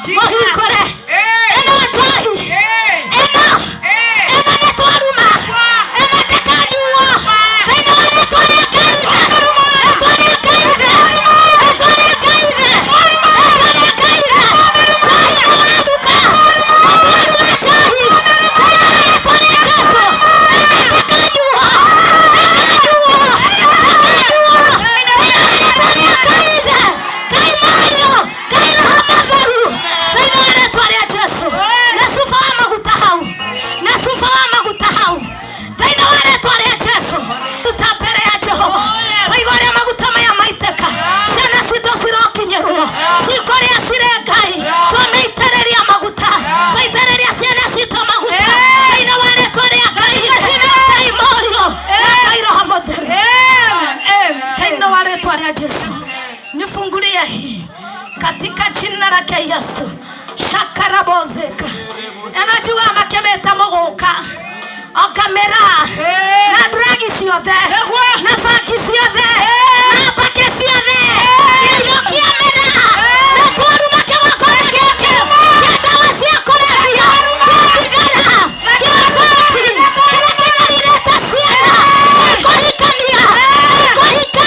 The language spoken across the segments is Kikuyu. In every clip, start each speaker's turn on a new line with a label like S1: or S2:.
S1: Mũhingũre. Ĩno njohi. Ĩno. Ĩno nĩ twaruma. Ĩno ndĩkanyuo. Thĩinĩ wa rĩtwa rĩa Ngai Ithe. Rĩtwa rĩa Ngai Ithe. Rĩtwa rĩa Ngai Ithe. Rĩtwa rĩa Ngai Ithe. Njohi nĩ wathuka. Nĩ twaruma njohi. Thĩinĩ wa rĩtwa rĩa Jesu. Ĩno ndĩkanyuo. Ndĩkanyuo. Ndĩkanyuo. Thĩinĩ wa rĩtwa rĩa Ngai Ithe. Ngai Mũriũ. Ngai Roho Mũtheru. Thĩinĩ wa rĩtwa rĩa Jesu. Na cuba wa maguta hau. Na cuba wa maguta hau. Thĩinĩ wa rĩtwa rĩa Jesu. Ruta mbere ya Jehova. Twaigua ũrĩa maguta maya maitĩka. Ciana citũ cirokinyĩrwo. Cikũrĩa cirĩ Ngai. Twamĩitĩrĩria maguta. Twaitĩrĩria ciana citũ maguta. Thĩinĩ wa rĩtwa rĩa Ngai Ithe, Ngai Mũriũ, na Ngai Roho Mũtheru. Thĩinĩ wa rĩtwa rĩa Jesu. Nifungulie hii katika jina lake Yesu. Shakarabozeka. Ena njiguaga makĩmĩta mũgũka okamĩra na nduragi ciothe na bangi ciothe na mbakĩ ciothe iraiyũkia mĩra na twaruma kĩgongona gĩkĩ kĩa ndawa cia kũrebia kĩa thigara kĩa bangi kĩrĩa kĩnyarirĩte ciana kũhikania kũhika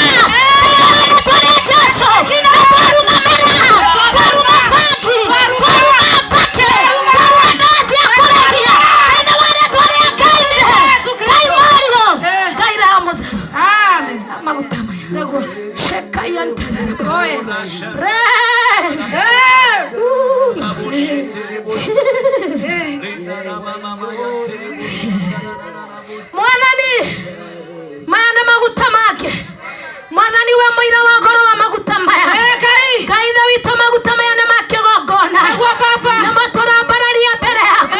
S1: thĩinĩ wa rĩtwa rĩa Jesu na twaruma mĩra twaruma bangi twaruma mbakĩ twaruma ndawa cia kũrebia thĩinĩ wa rĩtwa rĩa Ngai Ithe Ngai Mũriũ Ngai Roho Mũtheru maguta maya shekayantararaba re Mwathani maya nĩ maguta make Mwathani we mũira wa ngoro wa maguta maya Ngai Ithe witũ maguta maya nĩ ma kĩgongona nĩmo tũrambararia mbere yaku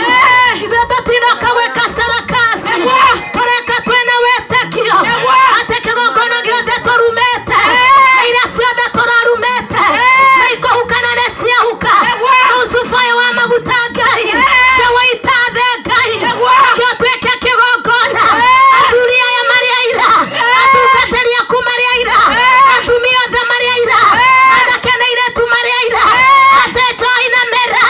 S1: ithuĩ tũtinoka gwĩka sarakasi tũreka twĩna wĩtĩkio atĩ kĩgongona gĩothe tũrumĩte na iria ciothe tũrarumĩte na ikũhuka na nĩ ciahuka rĩu cuba ũyũ wa maguta Ngai nĩwaita thĩ Ngai nĩkĩo tuĩke kĩgongona athuri aya marĩ aira atungatĩri aku marĩ aira atumia othe marĩ aira anake na airĩtu marĩ aira atĩ njohi na mĩra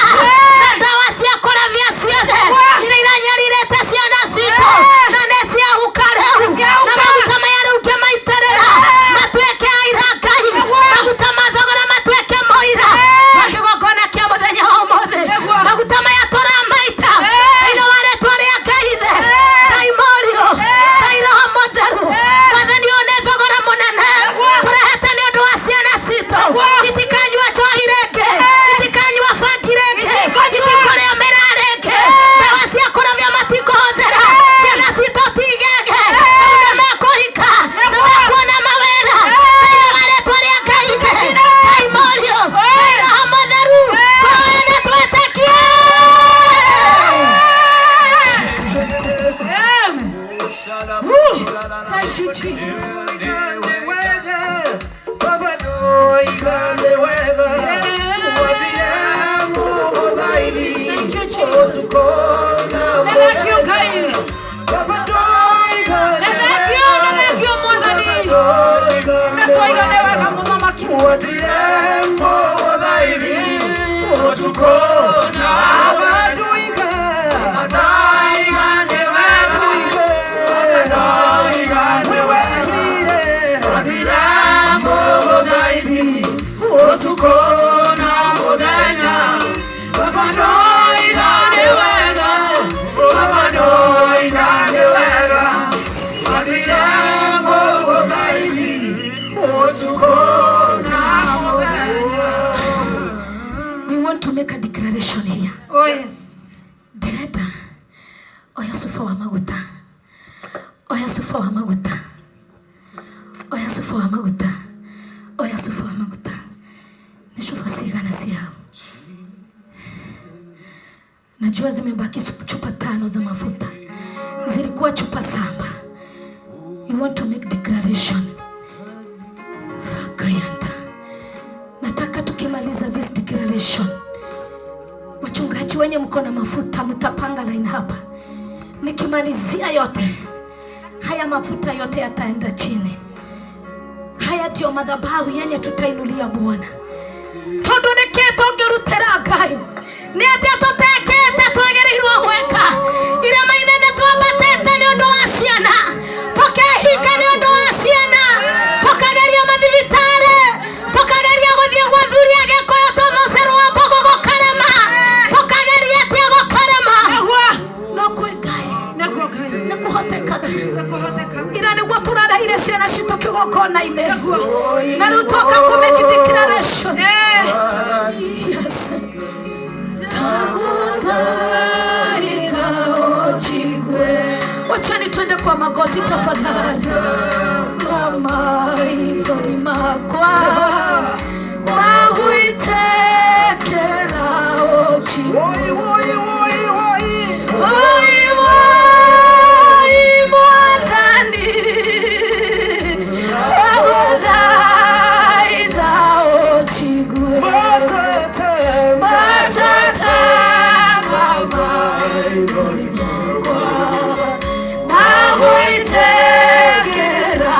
S1: na ndawa cia kũrebia ciothe iria iranyarirĩte ciana citũ na nĩ ciahuka rĩu na maguta maya rĩu ngĩmaitĩrĩra matuĩke aira Ngai maguta ma thogora matuĩke mũira wa kĩgongona kĩa mũthenya wa ũmũthĩ maguta maya tũramaita thĩinĩ wa rĩtwa rĩa Ngai Ithe Ngai Mũriũ Ngai Roho Mũtheru Mwathani ũyũ nĩ thogora mũnene tũrehete nĩ ũndũ wa ciana citũ itikanyua njohi rĩngĩ itikanyua bangi rĩngĩ itikũrĩa mĩraa rĩngĩ ndawa cia kũrebia matikũhũthĩra ciana citũ ti igege rĩu nĩ mekũhika nĩ mekuona mawĩra thĩinĩ wa rĩtwa rĩa Ngai Ithe Ngai Mũriũ Ngai Roho Mũtheru tũhoe na twĩtĩkie.
S2: Thank you, Jesus. Thank you, Jesus. Thank you, Ngai. Thank you, thank you, Mwathani. Na twaigane wega mũthamaki. Twaigane wega.
S3: Utuko na muthenya Baba ndoigane wega Baba ndoigane wega Matwire mũgũthaithi Utuko na muthenya.
S1: We want to make a declaration here.
S2: Oh, yes.
S1: Ndĩrenda oya cuba wa maguta oya cuba wa maguta oya cuba wa maguta oya cuba wa maguta nĩ cuba cigana ciao najua zimebaki chupa tano za mafuta zilikuwa chupa saba you want to make declaration rakayanta nataka tukimaliza this declaration wachungaji wenye mko na mafuta mtapanga line hapa nikimalizia yote haya mafuta yote yataenda chini haya ndio madhabahu yenye tutainulia Bwana tondu nĩkĩ tũngĩrutĩra Ngai Tafadhali twende kwa magoti tafadhali. Mamaithori makwa magwitekera ochi.
S3: Woi, woi, woi, woi.
S1: Oi, woi, Mwathani, twagũthaitha ũnjigue.
S3: Matata.
S1: Matata mamaithori makwa magwitekera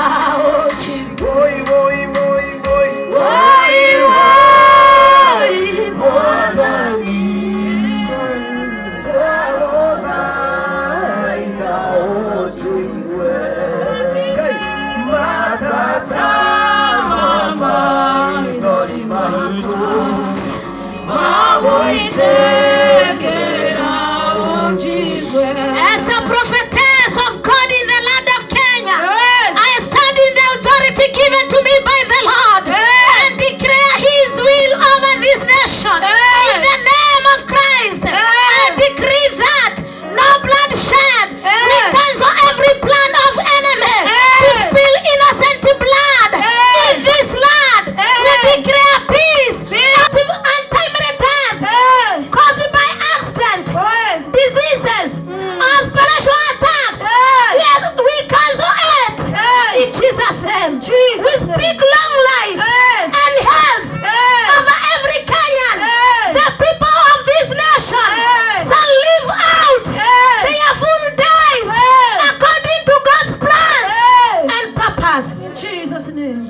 S1: ũnjigue.
S3: Woi, woi, woi, woi.
S1: Woi, woi,
S3: Mwathani, twagũthaitha ũtũigue. Ngai, matata ma maithori maitũ magũitĩkĩra ũnjigue.
S1: As a prophetess of God in the land of Kenya,
S2: Yes.
S1: I stand in the authority given to me by the Lord and declare His will over this nation.
S2: Yes.
S1: In the name of Christ, I decree that no bloodshed. We
S2: Yes.
S1: cancel every plan of enemy to
S2: Yes.
S1: spill innocent blood
S2: Yes.
S1: in this land. We
S2: Yes.
S1: declare peace,
S2: Peace.
S1: untimely death
S2: Hey.
S1: caused by accident,
S2: Yes.
S1: diseases, or spiritual attacks.
S2: Yes.
S1: Yes, we cancel it
S2: Yes.
S1: in Jesus' name.
S2: Jesus'
S1: We
S2: name.
S1: speak long life
S2: Yes.
S1: and health
S2: Yes.
S1: over every Kenyan.
S2: Yes.
S1: The people of this nation
S2: Yes.
S1: shall live out
S2: Yes.
S1: their full days
S2: Yes.
S1: according to God's plan
S2: Yes.
S1: and purpose.
S2: In Jesus' name.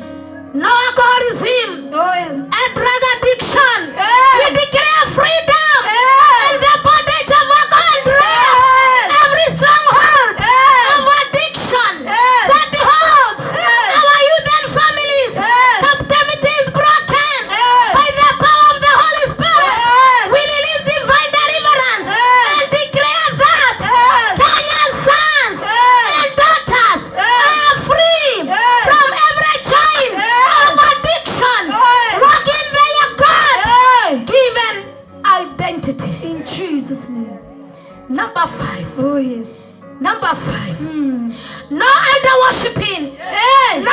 S1: No alcoholism
S2: Oh, yes.
S1: and drug addiction.
S2: Yes.
S1: We declare freedom
S2: Yes.
S1: and the bondage of alcohol and drugs.
S2: Yes.
S1: Every stronghold
S2: Yes.
S1: of addiction
S2: Yes.
S1: that holds
S2: Yes.
S1: our youth and families.
S2: Yes.
S1: Captivity is broken
S2: Yes.
S1: by the power of the Holy Spirit.
S2: Yes.
S1: We release divine deliverance
S2: Yes.
S1: and declare that
S2: Yes.
S1: Kenya's sons
S2: Yes.
S1: and daughters
S2: Yes.
S1: are free
S2: Yes.
S1: from every chain
S2: Yes.
S1: of addiction.
S2: Yes.
S1: Walk in their God
S2: Hey.
S1: given identity.
S2: In Jesus' name.
S1: Number five.
S2: Oh, yes.
S1: Number five. No idol worshiping.
S2: Hey.
S1: No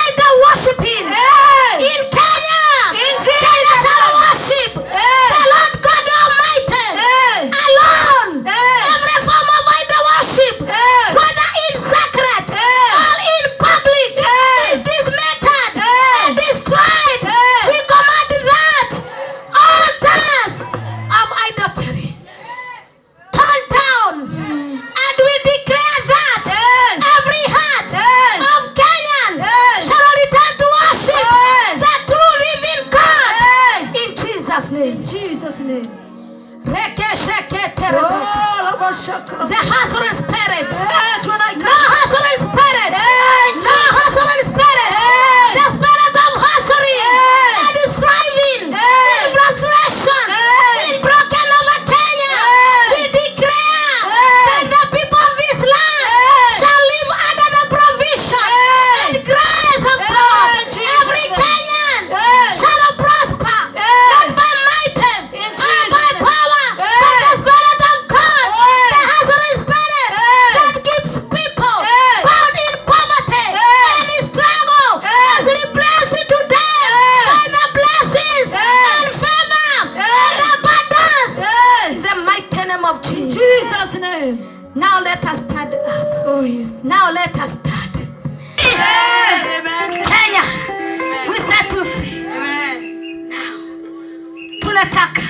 S1: idol worshiping.
S2: Hey.
S1: In Kenya.
S2: In
S1: Kenya
S2: Jesus'
S1: shall
S2: name.
S1: worship
S2: Hey.
S1: the Lord God Almighty
S2: Hey.
S1: alone.
S2: Hey.
S1: Every form of idol worship,
S2: Hey.
S1: whether in secret
S2: Hey.
S1: or in public,
S2: Hey.
S1: is dismantled
S2: Hey.
S1: and destroyed.
S2: Hey.
S1: We command that altars of idolatry torn down, and we declare that
S2: Yes.
S1: every heart
S2: Yes.
S1: of Kenyan
S2: Yes.
S1: shall return to worship
S2: Yes.
S1: the true living God
S2: Hey.
S1: in Jesus' name.
S2: In Jesus' name.
S1: Rekesheketerebo.
S2: Oh, Labashaka.
S1: The hustling spirit.
S2: Hey, tonight.
S1: No hustling spirit.
S2: Hey,
S1: No hustling spirit.
S2: Hey.
S1: The spirit of hustling
S2: Hey.
S1: and striving
S2: Hey.
S1: in frustration,
S2: Hey.
S1: in broken over Kenya.
S2: Hey.
S1: We declare
S2: Hey.
S1: that the people of this land
S2: Hey.
S1: shall live under the provision
S2: Hey.
S1: and grace of
S2: Hey,
S1: God.
S2: Jesus.
S1: Every Kenyan
S2: Hey.
S1: shall prosper,
S2: Hey.
S1: not by might
S2: In
S1: or
S2: Jesus'
S1: by
S2: name.
S1: power,
S2: Hey.
S1: but the Spirit of God,
S2: Hey.
S1: the hustling spirit
S2: Hey.
S1: that keeps people
S2: Hey.
S1: bound in poverty
S2: Hey.
S1: and struggle
S2: Hey.
S1: is replaced today
S2: Hey.
S1: by the blessings
S2: Hey.
S1: and favor
S2: Hey.
S1: and abundance.
S2: Hey.
S1: In the mighty name of Jesus.
S2: Jesus' name.
S1: Now let us stand up.
S2: Oh, yes.
S1: Now let us start. Kenya, we set you free. Now, tunataka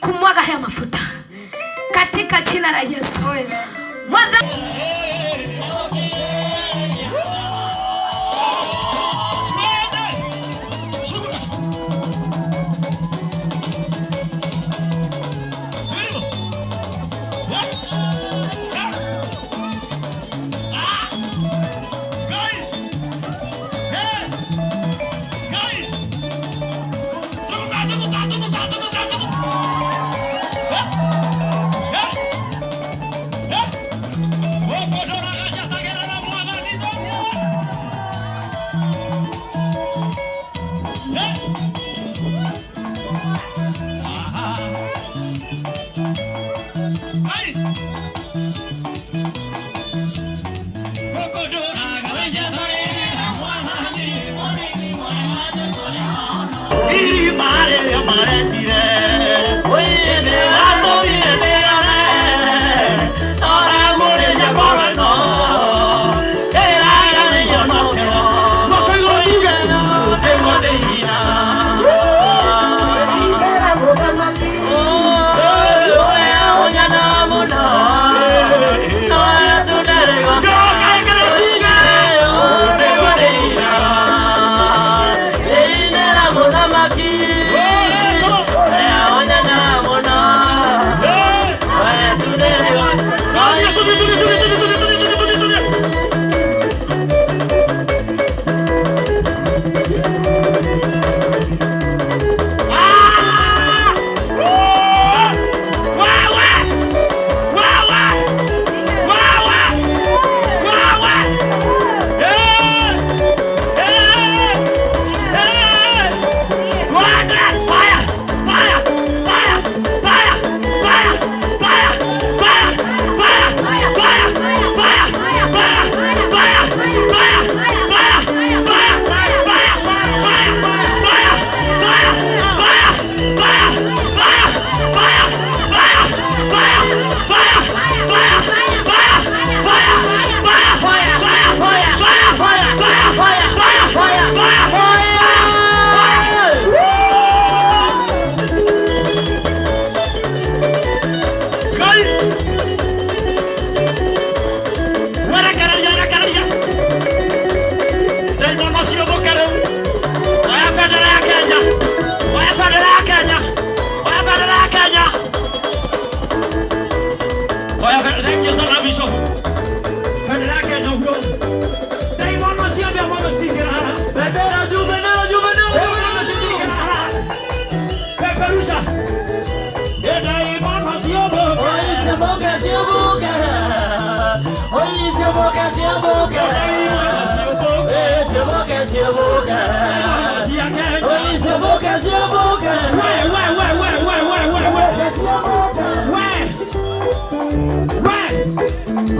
S1: kumwaga haya mafuta katika jina la Yesu. Mwanzo
S4: Hey!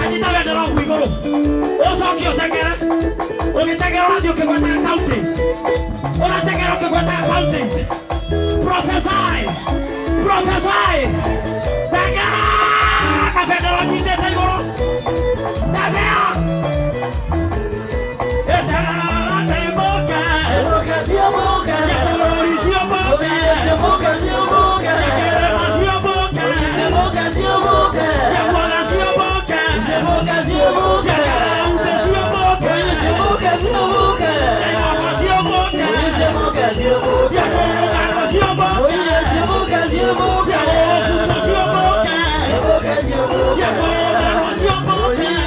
S4: Anyita bendera ũguo igũrũ ũcoke ũteng'ere ũgĩteng'era ũrathiĩ ũkĩgwetaga kaunti ũrateng'era ũkĩgwetaga kaunti. Prophesy, prophesy. Teng'era na bendera ũnyitĩte igũrũ. Tembea. Cia bũrũri ciũmbũke, cia kĩrĩma ciũmbũke, cia guothe ciũmbũke, cia kaunti ciũmbũke, cia imamo ciũmbũke, cia kũrũgano ciũmbũke, cia gũbutwo ciũmbũke, cia kũrũgano ciũmbũke, cia kũrũgano ciũmbũke.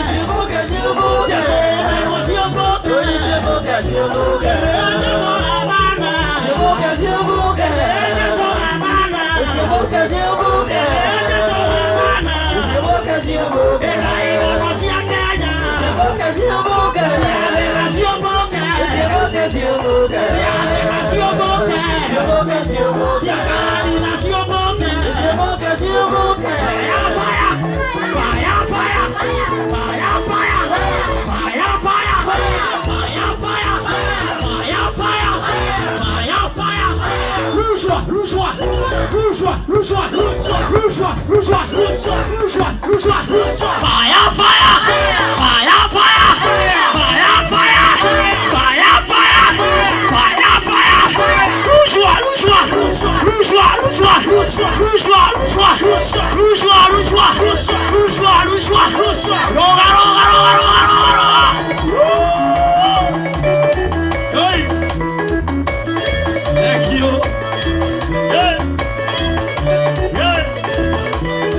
S4: Jesu athana, Jesu athana, Jesu athana. Ĩna igono cia Kenya, ciathĩra ciũmbũke, ciathĩra ciũmbũke, cia kanitha ciũmbũke. Fire, fire, fire, fire, fire, fire, fire, fire, fire, fire, fire, fire, fire, fire. Rushwa, rushwa, rushwa, rushwa, rushwa, rushwa, rushwa, rushwa, rushwa. Fire, fire, fire, fire, fire, fire, fire, fire, fire, fire. Rushwa, rushwa, rushwa, rushwa, rushwa, rushwa, rushwa, rushwa, rushwa, rushwa. Roga, roga, roga, roga, roga, roga. Hey. Thank you. Yeah. Yeah.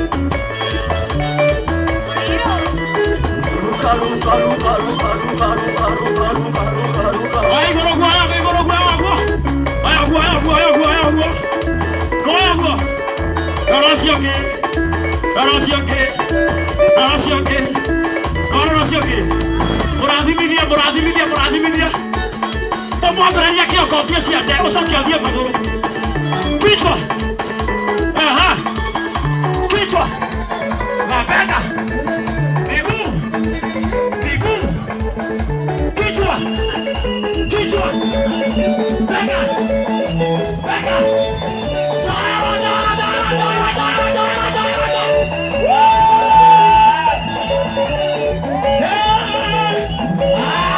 S4: Aya igũrũ guoya, igũrũ guoya guo. Aya guoya, guoya, guoya guo. Guoya guo. Rora ũcio ũngĩ. Rora ũcio ũngĩ. Rora ũcio ũngĩ. Rora ũcio ũngĩ. Mũrathimithie, mũrathimithie, mũrathimithie. Ũmwambĩrĩrie kĩoko ũthiĩ ciande, ũcoke ũthiĩ magũrũ. Kichwa. Aha. Kichwa. Mabega. Miguu. Miguu. Kichwa. Kichwa. Bega. Bega. Toa, toa, toa, toa, toa, toa, toa, toa. Woo! Yeah! Ah!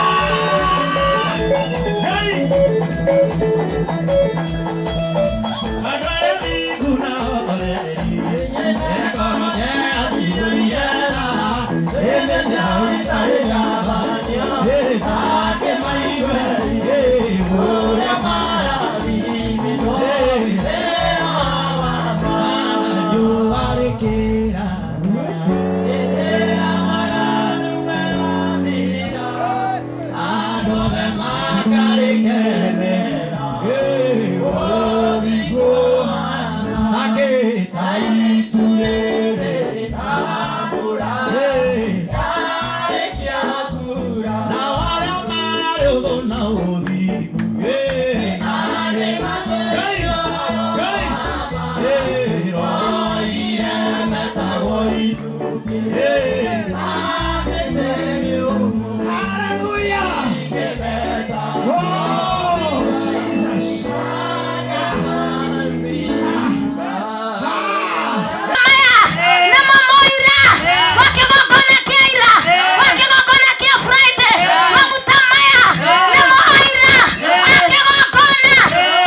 S4: Hey! Andũ arĩa thingu nao ngoro ciathithũire Hallelujah! Oh, Jesus!
S1: Maya nĩmo mũira wa kĩgongona kĩa ira, wa kĩgongona kĩa Friday. Maguta maya nĩmo aira a kĩgongona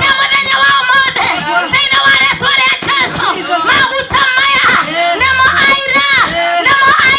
S1: kĩa mũthenya wa ũmũthĩ thĩinĩ wa rĩtwa rĩa Jesu. Maguta maya nĩmo aira, nĩmo aira.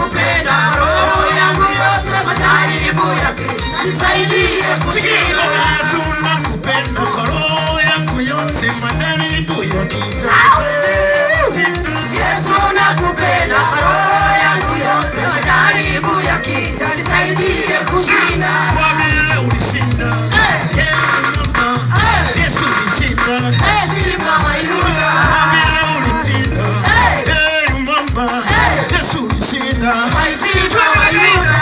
S3: nakupenda roho yangu yote, majaribu yakija nisaidie kushinda.
S4: Yesu nakupenda kwa roho yangu yote, majaribu yakija.
S3: Yesu nakupenda roho yangu yote, majaribu yakija nisaidie kushinda.
S4: Kwa vile ulishinda. Yesu mama. Yesu ulishinda.
S3: Simba wa Yuda,
S4: Kwa vile ulishinda. Hey mama. Yesu ulishinda.
S3: Simba wa Yuda.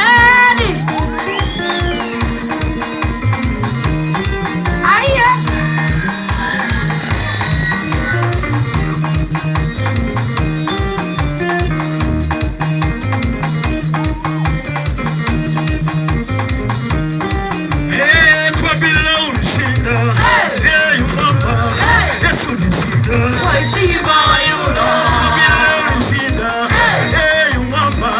S1: Eni. Aiya.
S4: Eh, kwa vile ulishinda. Hey mama. Yesu ulishinda.
S3: Simba wa Yuda,
S4: Kwa vile ulishinda. Hey mama.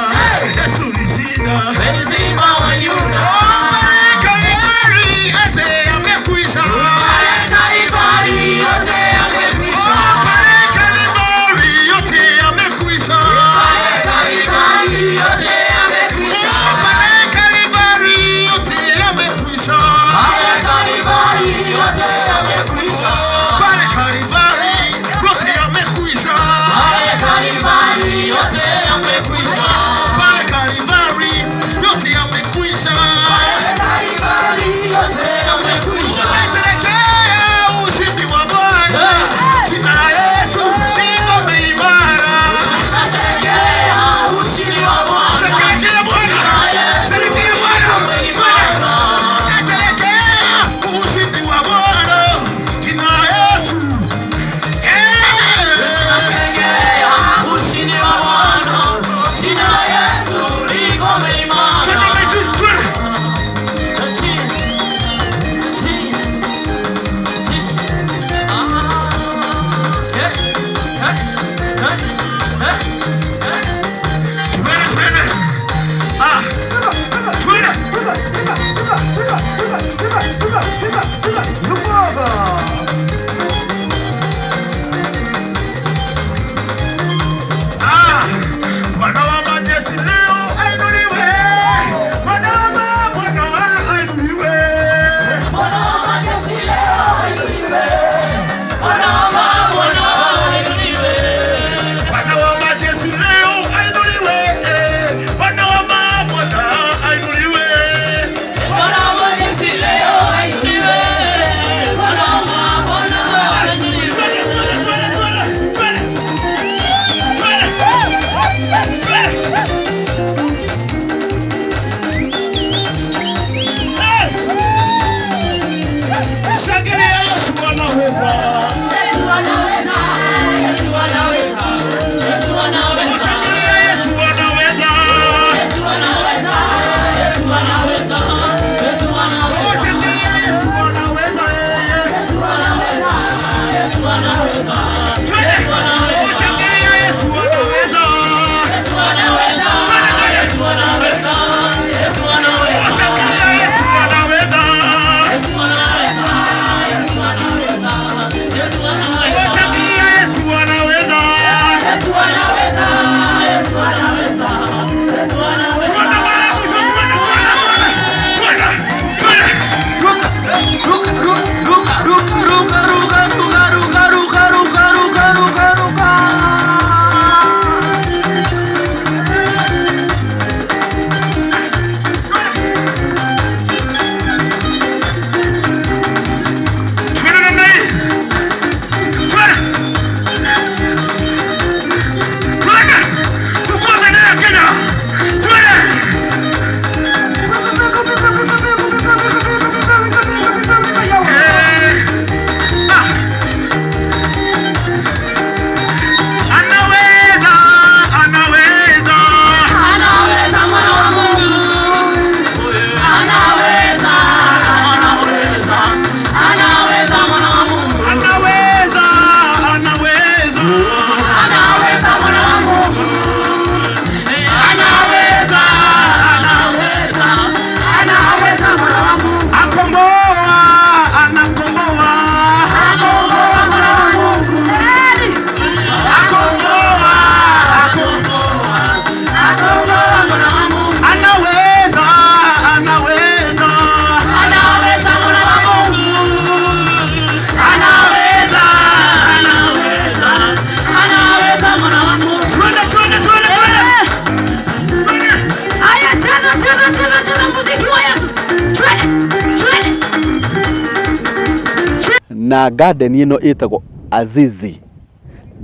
S5: Na garden ĩno ĩtagwo Azizi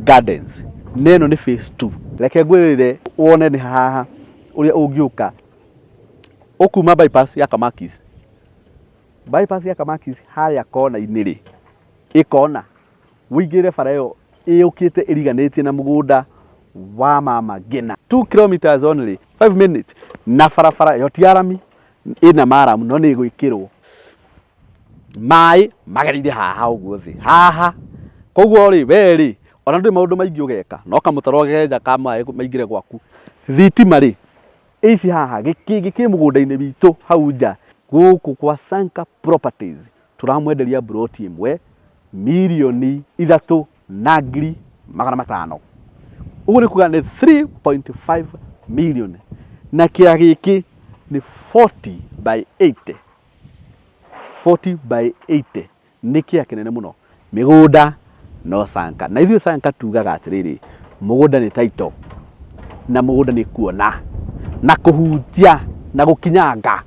S5: Gardens, na ĩno nĩ phase 2. Reke ngwĩrĩre wone nĩ haha ũrĩa ũngĩũka. Ũkuma bypass ya Kamakis, bypass ya Kamakis harĩa kona-inĩ rĩ, ĩkona ũingĩre bara ĩyo ĩũkĩte ĩriganĩtie na mũgũnda wa Mama Ngina, 2 kilometers only, 5 minutes. Na barabara ĩyo ti ya rami, ĩna maramu, no nĩ ĩgwĩkĩrwo maĩ magereire haha ũguo thĩ haha. Koguo rĩ, we rĩ, ona ndũrĩ maũndũ maingĩ ũgeka, no kamũtaro ũgenja ka maĩ maingĩre gwaku. Thitima rĩ, ici haha gĩkĩngĩ kĩ mũgũnda-inĩ witũ hau nja. Gũkũ kwa Sanka Properties tũramwenderia mburoti ĩmwe 3,500,000, ũguo nĩ kuga nĩ 3.5 million, na kĩa gĩkĩ nĩ 40 by 80, 40 by 80, nĩ kĩa kĩnene mũno. Mĩgũnda no Sanka, na ithuĩ Sanka tugaga atĩrĩrĩ, mũgũnda nĩ title, na mũgũnda nĩ kuona na kũhutia na gũkinyanga.